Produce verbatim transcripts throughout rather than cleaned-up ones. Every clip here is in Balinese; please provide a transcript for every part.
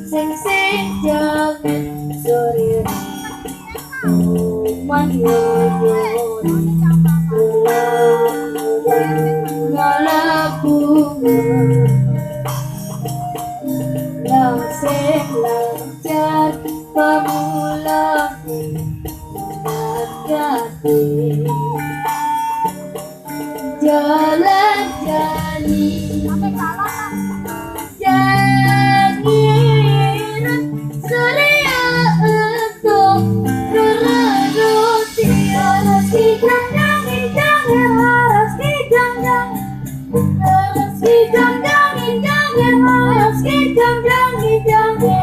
Sing sing jangan sore. Manyonyo ngala bunga, langsing lancar pemula. Jalan jani, jani surya entuk, roro tiara sidang jani jani, aras sidang jani, aras sidang jani jani, aras sidang jani jani.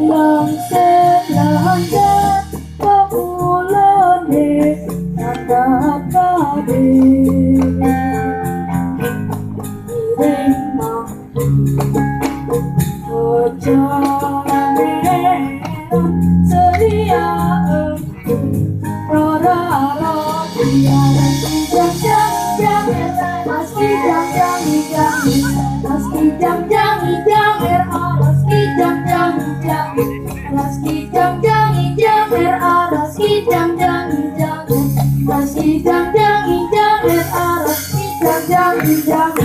Langsir lanjak pemulane nanda kabeh. Ring mang ojo seria. Rora roti aras kijang jang jang, mas kijang jang jang, mas kijang jang jang, aras kijang jang jang, aras kijang jang jang, aras kijang jang jang, aras kijang jang jang, aras kijang jang jang.